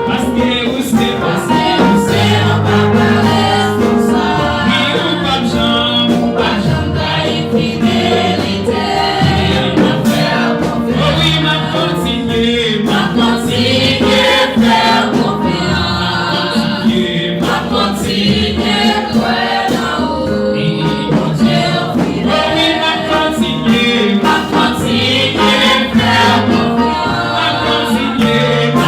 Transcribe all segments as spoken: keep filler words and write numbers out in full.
Paske ou se, paske ou se yon papa responsab. Wi, ou p ap janm, ou p ap janm trayi fidelite. M ap fè w konfyans. O wi, m ap kontinye, m ap kontinye fè w konfyans. M ap kontinye kwè nan ou. Bondye, o wi, m ap kontinye, m ap kontinye fè w konfyans. M ap kontinye, m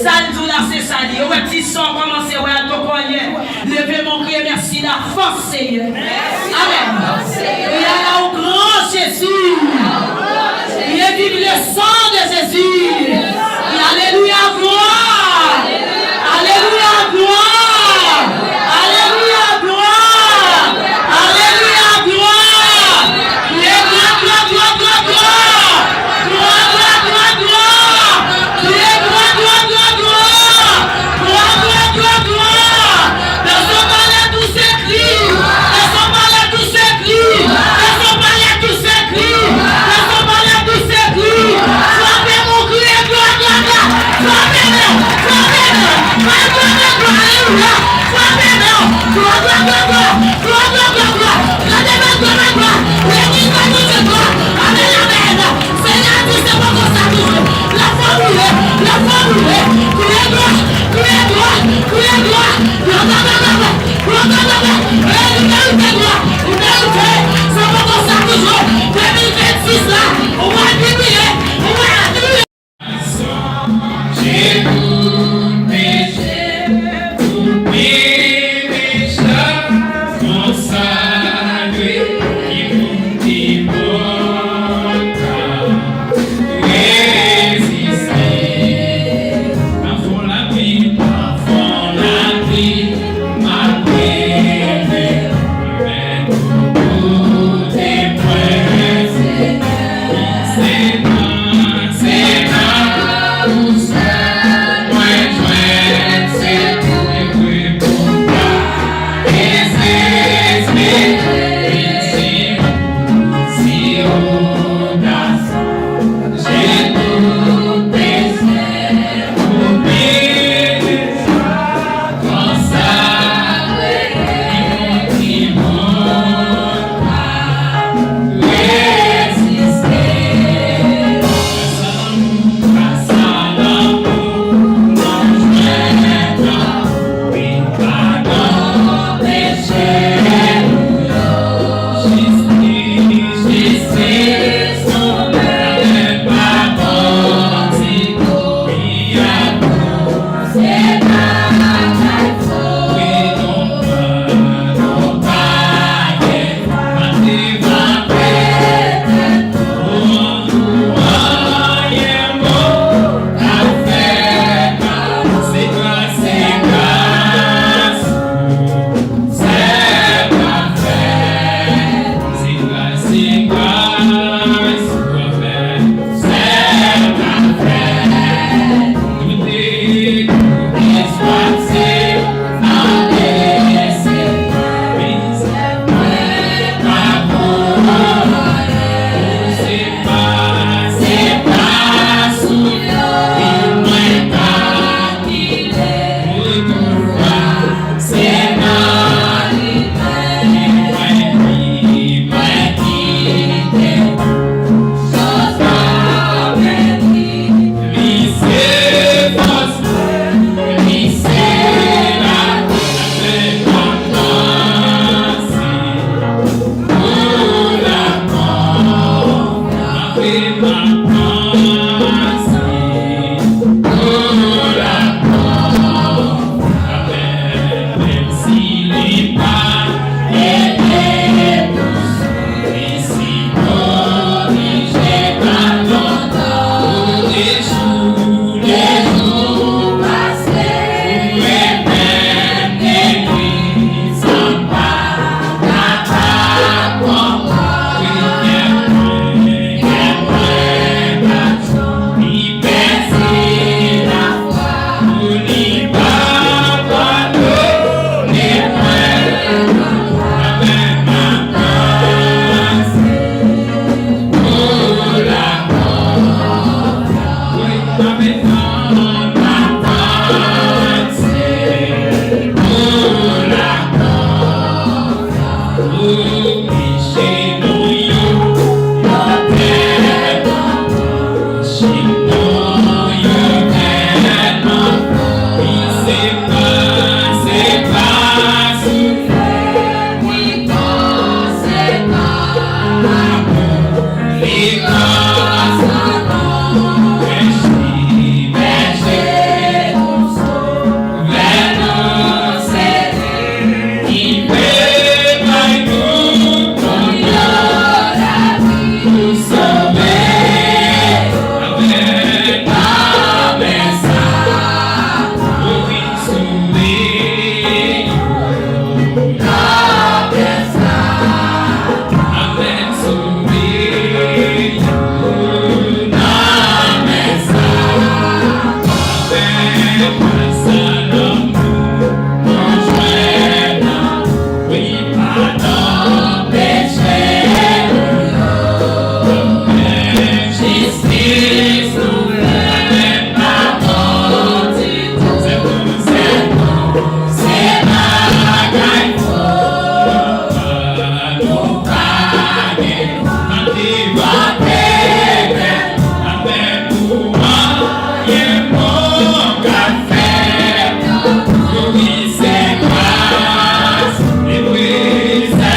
Sa l di w la, se sa li ye. Ou wè ti sa w kòmanse wè a, to kòlè. Leve men w, kriye, mèsi davans, Seyè. Amèn. Priyè la ou gran, Jezi. Priye viv le sang de Jésus. Alelouya, glwa. Alelouya, glwa. Alelouya, glwa. Alelouya, glwa. Lè glwa, glwa, glwa, glwa, glwa. Glwa, glwa, glwa, glwa. Lè glwa, glwa, glwa, glwa. Glwa, glwa, glwa, glwa. Dans son palais tout s'écrie. Dans son palais tout s'écrie. Dans son palais tout s'écrie. Dans son palais tout s'écrie. Frape mon kriye glwa, glwa, glwa. Frape non. Frape non. Frape non. Alelouya. Frape non. Glwa, glwa, glwa, glwa. Glwa, glwa, glwa, glwa. Gade men glwa, men glwa. Legliz la touche glwa. Amèn, amèn. Senyè a di se poko sa touche. Lafwa boule. Lafwa boule. Kriye glwa. Kriye glwa. Kriye glwa. Glwa, glwa, glwa, glwa, glwa. Glwa, glwa, glwa, glwa. Hey, ou merite glwa. Ou merite. Se poko sa touche. De mil vennsis la. Ou va pibliye. Ou va pibliye. J'ai tout péché, tout péché, consagré, qui monte mon cœur, résister. Avant la vie, avant la vie, ma prière, avec tout tes prêts, Seigneur. Adan peche nou yo, men jistis nou fè pa Bondye. Se pou sa, se bagay fò, nou pa gen antidote. Anyen nou ka fè, wi, se gras, e wi, se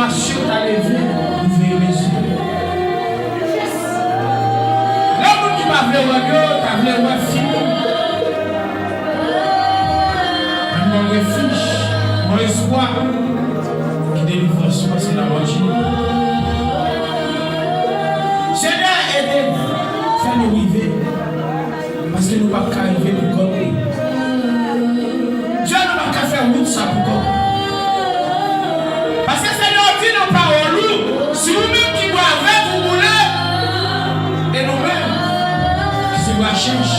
Asye ta leve, ouvri lezye. Lè moun ki pa vle wè m yo ta vle wè fim, men m gon refij, gon espwa ki delivrans mwen se nan men w. Senyè, ede n, fè nou rive. Paske nou p ap ka rive pou kò nou. Dye, nou p ap ka fè wout sa pou kò nou. Paske Senyè di nan pawòl ou, si ou menm ki bwa vèt ou boule, e nou menm ki se bwa chèch.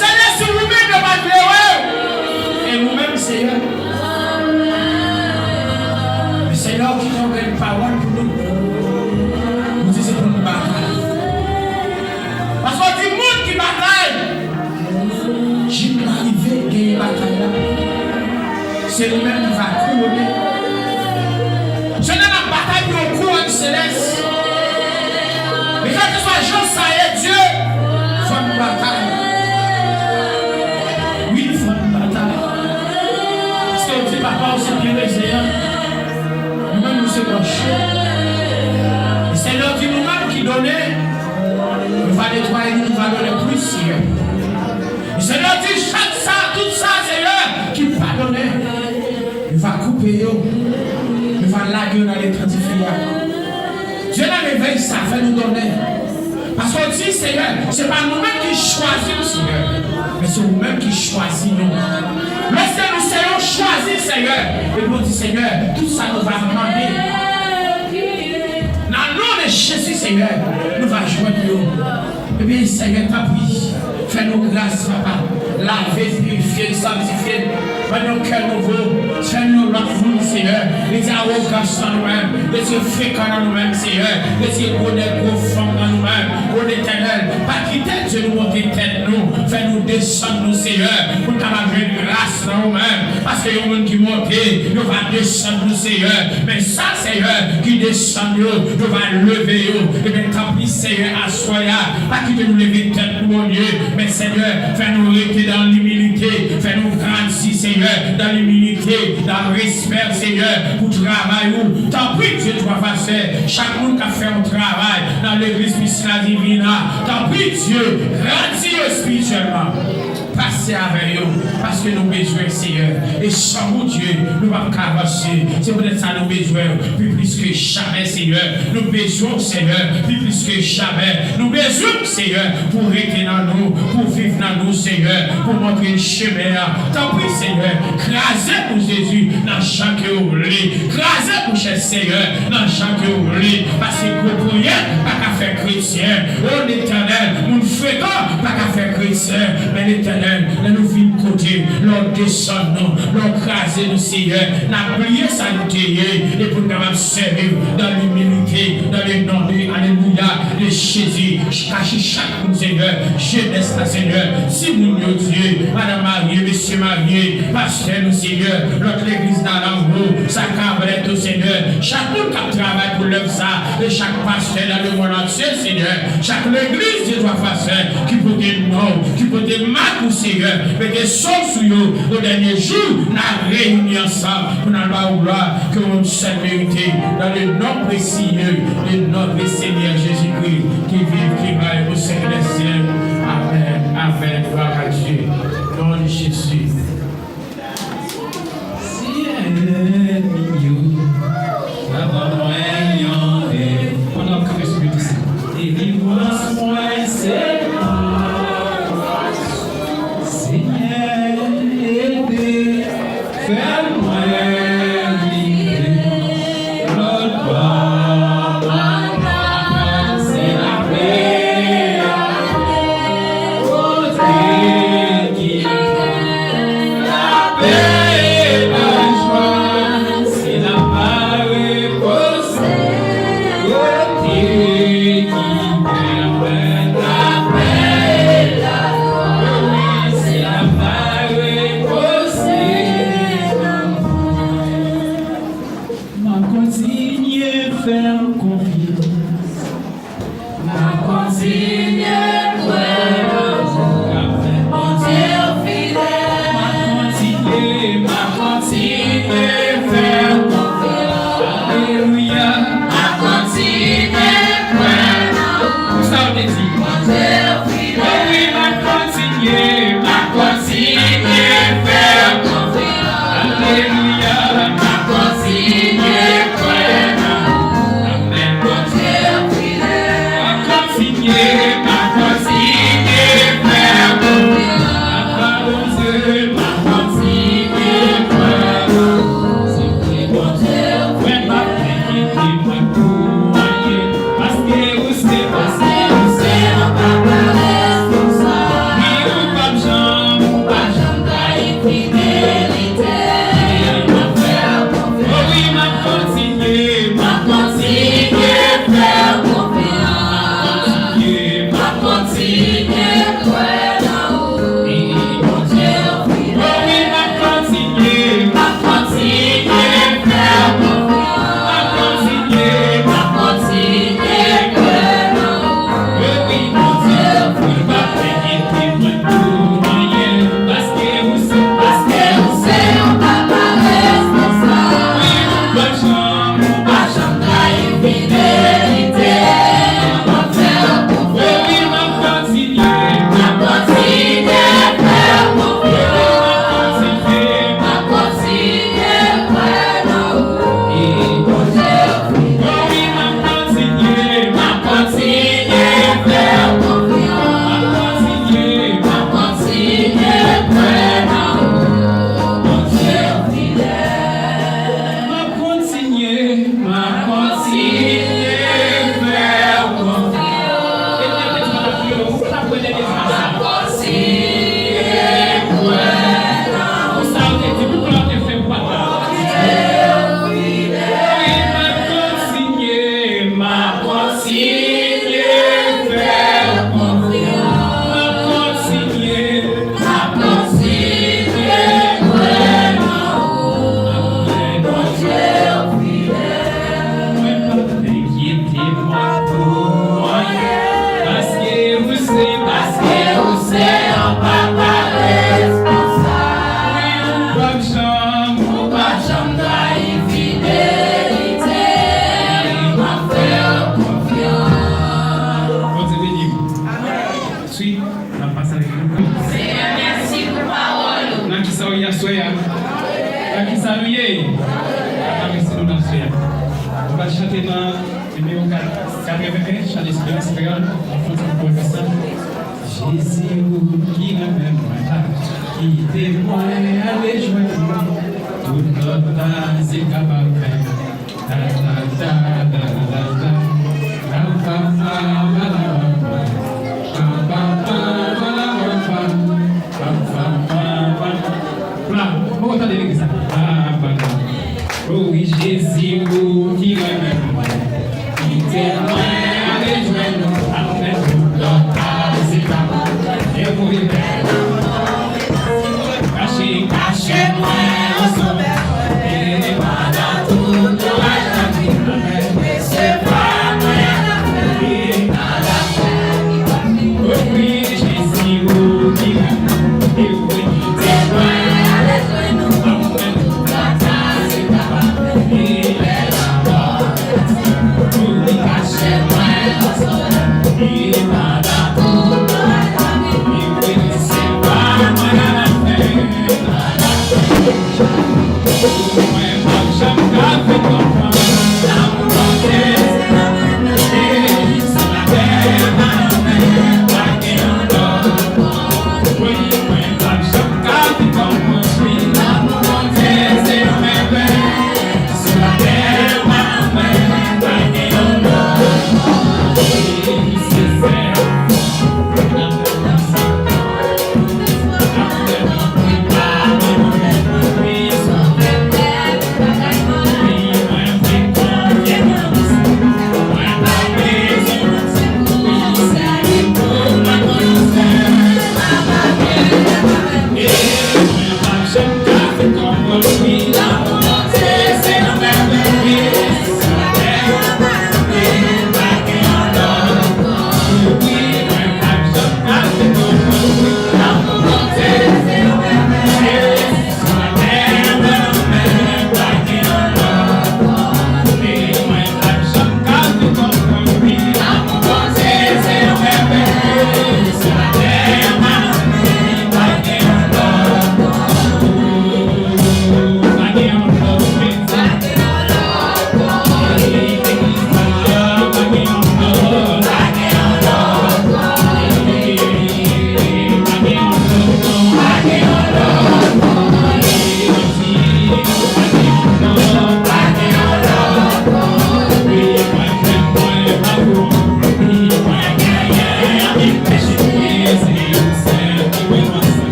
Senyè, si ou menm yo pa t vle wè, e nou menm, Senyè. Men Senyè, ou kite yon grenn pawòl pou nou. Ou di se pou nou batay. Paske w di moun ki batay, jim la rive genyen batay la, se li menm ki va kouwone. Senyè, n ap batay pou yon kouwòn selès. Men kèlkeswa jan sa ye, Dye, fò n batay. Wi, fò n batay. Paske w di papa w se pye rezen an. Nou menm, nou se branch yo. E Senyè di nou menm ki donnen, nou va netwaye nou, nou va donnen plis, Senyè. E Senyè di chak sa, tout sa, Senyè, ki pa donnen, nou va koupe yo, nou va lage yo nan letan dife a. Dye, nan revèy sa, fè nou donnen. Paske w di, Senyè, se pa nou menm ki chwazi m, Senyè, men se ou menm ki chwazi nou. Lòske nou se yon chwazi, Senyè, epi w di, Senyè, tout sa nou va mande nan non de Jezi, Senyè, nou va jwenn yo. Ebyen, Senyè, tanpri, fè nou gras, papa. Lave n, pirifye n, sanntifye n. Ban nou yon kè nouvo. Fè nou yon lòt moun, Senyè. Retire awogans nan nou menm. Retire frekan nan nou menm, Senyè. Retire gwo nèg, gwo fanm nan nou menm. O Letènèl, pa kite, Dye, nou monte tèt nou. Fè nou desann nou, Senyè. Pou n kapab jwenn gras nan ou menm. Paske yon moun ki monte, yo va desann nou, Senyè. Men sa, Senyè, ki desann yo, yo va leve yo. Ebyen, tanpri, Senyè, aswè a, pa kite nou leve tèt nou, Bondye. Men, Senyè, fè nou rete dan limilite, fè nou grandi, Senyè, dan limilite, dan respè, Senyè, pou travay ou. Tanpri, Dye, twa pastè, chak moun k ap fè yon travay nan legliz Piscina Divina, tanpri, Dye, grandi yo espirityèlman. Pase avè yo, paske nou bezwen w, Senyè. E san ou, Dye, nou p ap ka avanse. Se poutèt sa nou bezwen w pi plis ke jamè, Senyè. Nou bezwen w, Senyè, pi plis ke jamè. Nou bezwen w, Senyè, pou w rete nan nou, pou w viv nan nou, Senyè, pou w montre n chemen an. Tanpri, Senyè, kraze nou, Jezi, nan jan ke w vle. Kraze nou, chè Senyè, nan jan ke w vle. Paske gwo ponyèt pa ka fè kretyen. O Letènèl, moun frekan pa ka fè kretyen. Men Letènèl, lè nou vin kote, lè w desann nou, lè w kraze nou, Senyè, n ap bliye sa nou te ye, e pou n kapab sèvi w dan limilite, dan le non de, alelouya, de Jezi. Kache chak moun, Senyè, jenès la, Senyè, timoun yo, Dye, madanm marye, mesye marye, pastè nou, Senyè, lòt legliz nan lanmou, sa ka vle tou, Senyè, chak moun k ap travay pou lèv sa, e chak pastè nan lemonn antye, Senyè, chak legliz de twa pastè ki pote non, ki pote mak ou, Senyè, mete san w sou yo, o dènye jou, n a reyini ansanm pou n al ba ou glwa ke ou menm sèl merite, dans le nom précieux de notre Seigneur Jésus-Christ, qui vit, qui règne au siècle des siècles. Amen, amen, gloire à Dieu. Nom de Jésus. Si ènmi yo ta ban mwen yon lè, pandan n ap kanpe sou pye tou, se delivrans mwen se ou. Senyè, ede, fè mwen rive lòt bò. Se lapè a, kote ki lapè e lajwa, se la pa repoze, kote ki pèmèt lapè e lajwa, se la pa repoze. M ap kontinye fè w konfyans. M ap kontinye kwè nan ou. Bondye w fidèl. M ap kontinye, m ap kontinye fè w konfyans. Ak kisa nou ye? Ak mèsi nou n ap fè. Nou pral chante nan nimewo kat, katreven en, Chan Esperans Kreyòl, an fransè pou pwofesè. Jezi, ou ki renmen mwen la, kite mwen ale jwenn ou. Tout lòt la, se kapab fè. O wi, Jezi, ou ki renmen mwen. Kite mwen ale jwenn ou. Amèn. Kache, kache mwen o Sovè. E pandan tout oraj lavi, resevwa mwen nan lapè. O wi, Jezi, ou ki renmen mwen. E ou ki renmen mwen.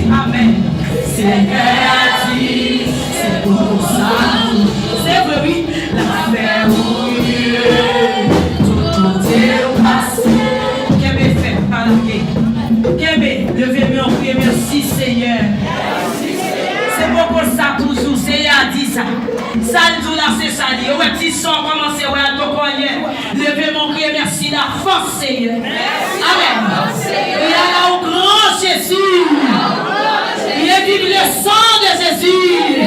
Amèn. Senyè a di, se pou konsa. Se vre, wi. L ap fè ou rive tout kote ou pase. Kenbe fèm, pa lage. Kenbe, leve men w, kriye, mèsi, Senyè. Se poko sa toujou, Senyè a di sa. Sa l di w la, se sa li ye. Ou wè ti son kòmanse wè al poko anyen. Leve men w, kriye, mèsi, la fòs, Senyè. Amèn. Il y a là au grand Jésus. Il est vivre le sang de Jésus.